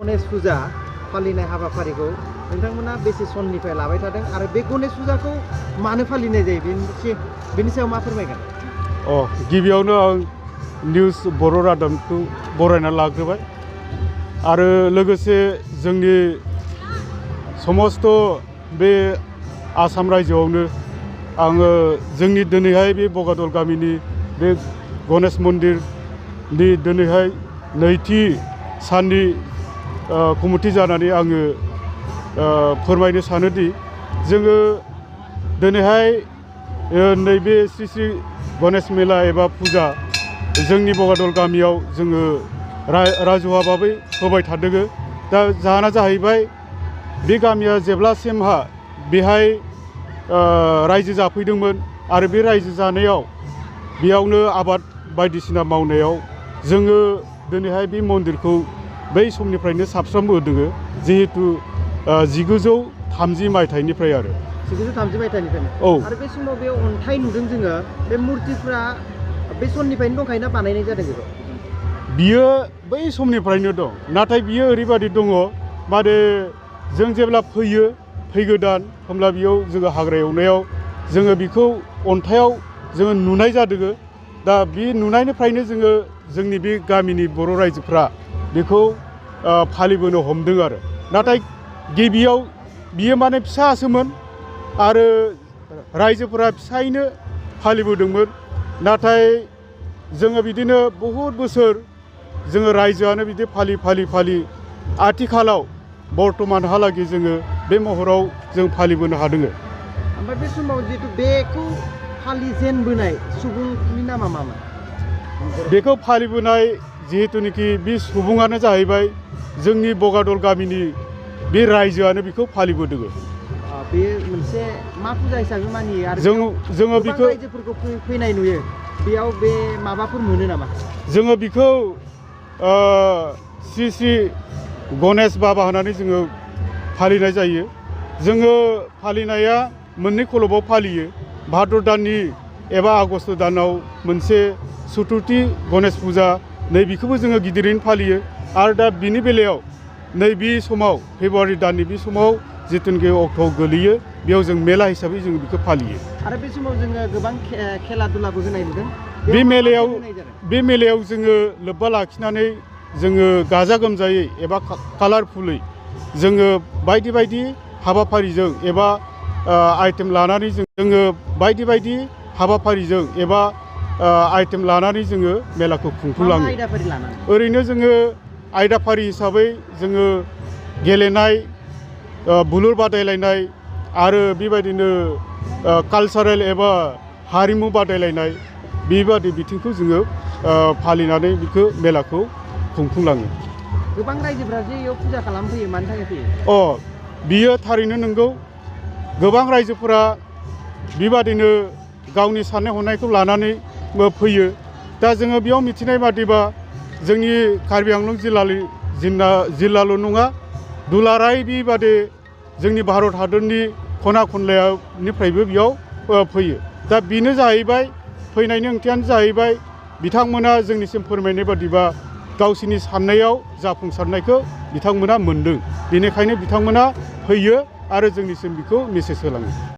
गणेश फुजा फालिनाय हाबाफारिखौ नोंथांमोना बेसे समनिफ्राय लाबाय थादों आरो बे गणेश फुजाखौ मानो फालिनाय जायो बेनि सायाव मा फोरमायगोन? गिबियावनो आं निउस बर' रादाबखौ बरायना लाग्रोबाय आरो लोगोसे जोंनि समस्त बे आसाम रायजोआवनो आङो जोंनि दिनैहाय बे बगादल गामिनि बे गणेश मन्दिरनि दिनैहाय नैथि साननि कमिटि जानानै आङो फोरमायनो सानोदि जोङो दिनैहाय नैबे श्री श्री गणेश मेला एबा फुजा जोंनि बगादल गामियाव जोङो राजुवा भाबै होबाय थादों। दा जाहोना जाहैबाय बे गामिया जेब्लासिमहा बेहाय रायजो जाफैदोंमोन आरो बे रायजो जानायाव बेयावनो आबाद बायदिसिना मावनायाव जोङो दिनैहाय बे मन्दिरखौ बै समनिफ्रायनो साबस्रांबोदों जिहेतु 1930 मायथाइनिफ्राय आरो 1930 मायथाइनिफ्रायनो आरो बे समाव बे अन्थाइ नुदों जोङो बे मुर्तिफ्रा बे समनिफ्रायनो दंखायो ना बानायनाय जादों बेखौ? बियो बै समनिफ्रायनो दं, नाथाय बियो ओरैबादि दङ माने जों जेब्ला फैगोदान होमब्ला बेयाव जोङो हाग्रा एवनायाव जोङो बेखौ अन्थायाव जोङो नुनाय जादों। दा बे नुनायनिफ्रायनो जोङो जोंनि बे गामिनि बर' रायजोफ्रा बेखौ फालिबोनो हमदों आरो नाथाय गिबियाव बियो माने फिसासोमोन आरो रायजोफोरा फिसायैनो फालिबोदोंमोन। नाथाय जोङो बिदिनो बहुद बोसोर जोङो रायजोआनो बिदि फालि आथिखालाव बर्तमानहालागै जोङो बे महराव जों फालिबोनो हादों। ओमफ्राय बे समाव जितु बेखौ फालिजेनबोनाय सुबुंनि नामा मामोन? बेखौ फालिबोनाय जिहेतुनिखि बे सुबुङानो जाहैबाय जोंनि बगादल गामिनि बे रायजोआनो बेखौ फालिबोदों। बे मोनसे मा फुजा हिसाबै मानियो आरो जोङो बेखौ रायजोफोरखौ फैनाय नुयो, बेयाव बे माबाफोर मोनो नामा? जोङो बेखौ श्री श्री गणेश बाबा होननानै जोङो फालिनाय जायो। जोङो फालिनाया मोननै खलबाव फालियो। भाद्र दाननि एबा आगष्ट दानाव मोनसे चतुर्थी गणेश फुजा नैबेखौबो जोङो गिदिरैनो फालियो आरो दा बिनि बेलायाव नैबे समाव फेब्रुवारि दाननि बे समाव जिथुनिखि अक्ट'आव गोलैयो बेयाव जों मेला हिसाबै जों बेखौ फालियो। आरो बे समाव जोङो गोबां खेला दुलाबो होनाय नुदों। बे मेलायाव जोङो लोब्बा लाखिनानै जोङो गाजा गोमजायै एबा कालारफुलै जोङो बायदि हाबाफारिजों एबा आइटेम लानानै जोङो बायदि हाबाफारिजों एबा आइटेम लानानै जोङो मेलाखौ खुंफुंलाङो। ओरैनो जोङो आयदाफारि हिसाबै जोङो गेलेनाय, बुलुर बादायलायनाय आरो बेबायदिनो कालचारेल एबा हारिमु बादायलायनाय बेबादि बिथिंखौ जोङो फालिनानै बेखौ मेलाखौ खुंफुंलाङो। गोबां रायजोफ्रा जे बेयाव फुजा खालामफैयो, मानि थाखाय फैयो? बियो थारैनो नंगौ। गोबां रायजोफोरा बेबादिनो गावनि साननाय हनायखौ लानानै फैयो। दा जोङो बेयाव मिथिनाय बादिबा जोंनि कार्बि आंलं जिल्लाल' नङा, दुलाराय बेबादि जोंनि भारत हादरनि खना खनलानिफ्रायबो बेयाव फैयो। दा बेनो जाहैबाय फैनायनि ओंथियानो जाहैबाय बिथांमोना जोंनिसिम फोरमायनाय बादिबा गावसिनि साननायाव जाफुंसारनायखौ बिथांमोना मोनदों। बेनिखायनो बिथांमोना फैयो आरो जोंनिसिम बेखौ मेसेज होलाङो।